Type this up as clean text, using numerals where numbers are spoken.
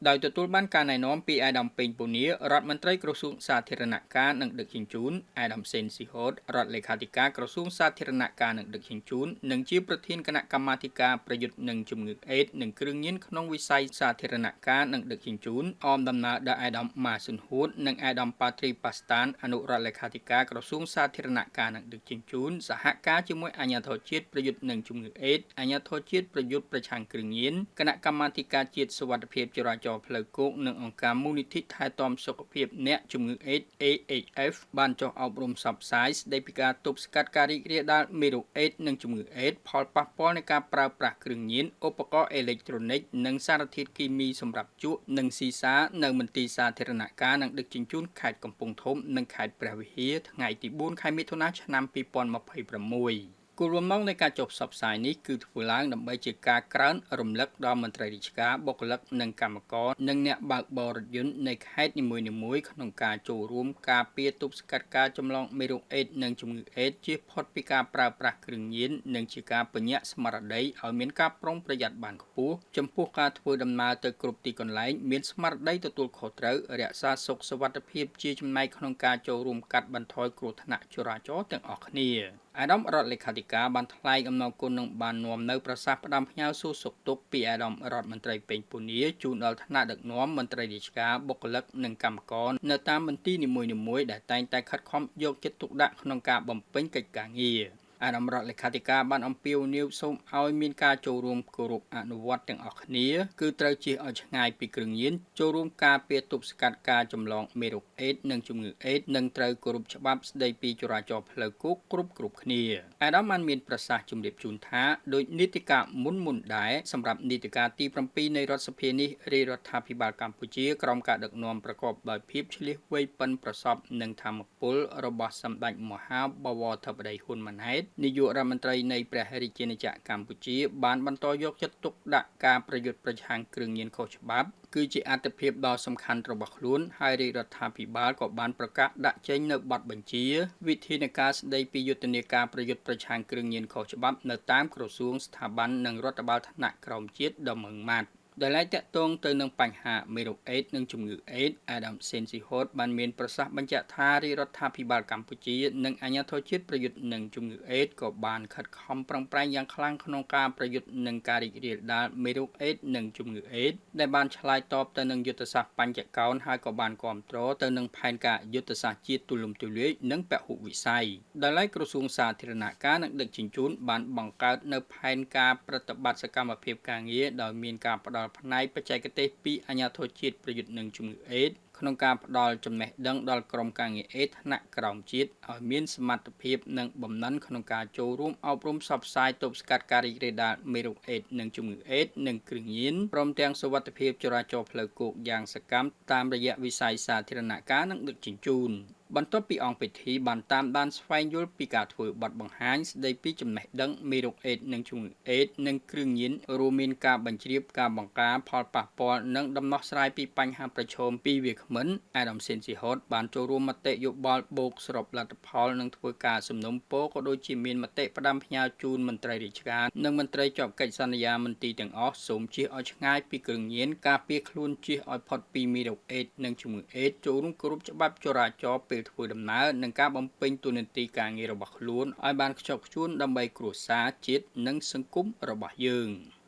ដោយទទួលបានការណែនាំពីឯកឧត្តមពេញពូនីរដ្ឋមន្ត្រីក្រសួងសាធារណការនិងដឹកជញ្ជូនឯកឧត្តមសេនស៊ីហូតរដ្ឋលេខាធិការក្រសួងសាធារណការនិងដឹកជញ្ជូននិងជាប្រធានគណៈកម្មាធិការប្រយុទ្ធនឹងជំងឺអេដស៍និងគ្រឿងញៀនក្នុងវិស័យសាធារណការនិងដឹកជញ្ជូនអមដំណើរដោយឯកឧត្តមម៉ាសុនហួតនិងឯកឧត្តមប៉ាត្រីប៉ាស្តានអនុរដ្ឋលេខាធិការក្រសួងសាធារណការនិងដឹកជញ្ជូនសហការជាមួយអាជ្ញាធរជាតិប្រយុទ្ធនឹងជំងឺអេដស៍អាជ្ញាធរជាតិប្រយុទ្ធប្រឆាំងគ្រឿងញៀនគណៈកម្មាធិការជាតិសុវត្ថិភាពចរាចរណ៍ផ្លូវគោកនិងអង្គការមូលនិធិថែទាំសុខភាពអ្នកជំងឺអេដស៍ AHF បានចុះអប់រំផ្សព្វផ្សាយស្ដីពីការទប់ស្កាត់ការរីករាលដាលមេរោគអេដស៍និងជំងឺអេដស៍ផលប៉ះពាល់នៃការប្រើប្រាស់គ្រឿងញៀនឧបករណ៍អេឡិចត្រូនិកនិងសារធាតុគីមីសម្រាប់ជក់និងស៊ីសានៅមន្ទីរសាធារណការនិងដឹកជញ្ជូនខេត្តកំពង់ធំនិងខេត្តព្រះវិហារថ្ងៃទី4ខែមិថុនាឆ្នាំ2026គោលបំណងនៃការចុះផ្សព្វផ្សាយនេះគឺធ្វើឡើងដើម្បីជាការក្រើនរំលឹកដល់មន្ត្រីរាជការបុគ្គលិកនិងកម្មករនិងអ្នកបើកបររថយន្តនៃខេត្តនីមួយៗក្នុងការចូលរួមការពារទប់ស្កាត់ការចម្លងមេរោគអេដស៍និងជំងឺអេដស៍ជៀសផុតពីការប្រើប្រាស់គ្រឿងញៀននិងជាការពញ្ញាក់ស្មារតីឲ្យមានការប្រុងប្រយ័ត្នបានខ្ពស់ចំពោះការធ្វើដំណើរទៅគ្រប់ទីកន្លែងមានស្មារតីទទួលខុសត្រូវរក្សាសុខសុវត្ថិភាពជាចំណែកក្នុងការចូលរួមកាត់បន្ថយគ្រោះថ្នាក់ចរាចរណ៍ទាំងអស់គ្នាអាដាមរដ្ឋលេខាធិការបានថ្លែងអំណរគុណនិងបាននាំនៅប្រសាសន៍ផ្ដាំផ្ញើសួរសុខទុក្ខពីអាដាមរដ្ឋមន្ត្រីពេញពូនីជូនដល់ថ្នាក់ដឹកនាំមន្ត្រីរាជការបុគ្គលិកនិងកម្មករនៅតាមមន្ទីរនីមួយៗដែលតែងតែខិតខំយកចិត្តទុកដាក់ក្នុងការបំពេញកិច្ចការងារអាដាមរដ្ឋលេខាធិការបានអំពាវនាវសូមឲ្យមានការចូលរួមគោរពអនុវត្តទាំងអស់គ្នាគឺត្រូវជៀសឲ្យឆ្ងាយពីគ្រឿងញៀនចូលរួមការពារទប់ស្កាត់ការចម្លងមេរោគអេដស៍និងជំងឺអេដស៍និងត្រូវគោរពច្បាប់ស្តីពីចរាចរណ៍ផ្លូវគោកគ្រប់គ្នាអាដាមបានមានប្រសាសន៍ជម្រាបជូនថាដោយនីតិកាលមុនដែរសម្រាប់នីតិកាលទី7នៃរដ្ឋសភានេះរាជរដ្ឋាភិបាលកម្ពុជាក្រោមការដឹកនាំប្រកបដោយភាពឈ្លាសវៃប៉ិនប្រសប់និងធម្មពលរបស់សម្ដេចមហាបវរធិបតីហ៊ុនម៉ាណែតនាយករដ្ឋមន្ត្រីនៃព្រះរាជាណាចក្រកម្ពុជាបានបន្តយកចិត្តទុកដាក់ការប្រយុទ្ធប្រឆាំងគ្រឿងញៀនខុសច្បាប់គឺជាអាទិភាពដ៏សំខាន់របស់ខ្លួនហើយរាជរដ្ឋាភិបាលក៏បានប្រកាសដាក់ចេញនូវបទបញ្ជាវិធានការស្តីពីយុទ្ធនាការប្រយុទ្ធប្រឆាំងគ្រឿងញៀនខុសច្បាប់នៅតាមក្រសួងស្ថាប័ននិងរដ្ឋបាលថ្នាក់ក្រោមជាតិដ៏ម៉ឺងម៉ាត់ដែលឡែកតាក់ទងទៅនឹងបញ្ហាមេរោគអេដស៍និងជំងឺអេដស៍អាដាមសេនស៊ីហូតបានមានប្រសាសន៍បញ្ជាក់ថារាជរដ្ឋាភិបាលកម្ពុជានិងអាជ្ញាធរជាតិប្រយុទ្ធនឹងជំងឺអេដស៍ក៏បានខិតខំប្រឹងប្រែងយ៉ាងខ្លាំងក្នុងការប្រយុទ្ធនឹងការរីករាលដាលមេរោគអេដស៍និងជំងឺអេដស៍ដែលបានឆ្លើយតបទៅនឹងយុទ្ធសាស្ត្របញ្ចកោណហើយក៏បានគាំទ្រទៅនឹងផែនការយុទ្ធសាស្ត្រជាតិទូលំទូលាយនិងពហុវិស័យដោយឡែកក្រសួងសាធារណការនិងដឹកជញ្ជូនបានបង្កើតនៅផែនការប្រតិបត្តិសកម្មភាពការងារដោយមានការផ្ដល់ផ្នែកបច្ចេកទេសពីអាជ្ញាធរជាតិប្រយុទ្ធនឹងជំងឺអេដស៍ក្នុងការផ្ដល់ចំណេះដឹងដល់ក្រុមការងារអេដស៍ថ្នាក់ក្រោមជាតិឲ្យមានសមត្ថភាពនិងបំណិនក្នុងការចូលរួមអប់រំផ្សព្វផ្សាយទប់ស្កាត់ការរីករាលដាលមេរោគអេដស៍និងជំងឺអេដស៍និងគ្រឿងញៀនព្រមទាំងសុវត្ថិភាពចរាចរណ៍ផ្លូវគោកយ៉ាងសកម្មតាមរយៈវិស័យសាធារណការនិងដឹកជញ្ជូនបន្ទាប់ពីអង្គពិធីបានតាមដានស្វែងយល់ពីការធ្វើបទបង្ហាញស្ដីពីចំណេះដឹងមេរោគអេដស៍និងជំងឺអេដស៍និងគ្រឿងញៀនរួមមានការបញ្ជ្រាបការបង្ការផលប៉ះពាល់និងដំណោះស្រាយពីបញ្ហាប្រឈមពីវាគ្មិនអាដាមសេនស៊ីហូតបានចូលរួមមតិយោបល់បូកសរុបលទ្ធផលនិងធ្វើការសំណូមពរក៏ដូចជាមានមតិផ្ដាំផ្ញើជូនមន្ត្រីរាជការនិងមន្ត្រីជាប់កិច្ចសន្យាមន្ទីរទាំងអស់សូមជៀសឲ្យឆ្ងាយពីគ្រឿងញៀនការពារខ្លួនជៀសឲ្យផុតពីមេរោគអេដស៍និងជំងឺអេដស៍ចូលរួមគោរពច្បាប់ចរាចរណ៍ពេលធ្វើដំណើរនិងការបំពេញតួនាទីការងាររបស់ខ្លួនឲ្យបានខ្ជាប់ខ្ជួនដើម្បីគ្រួសារជាតិនិងសង្គមរបស់យើង។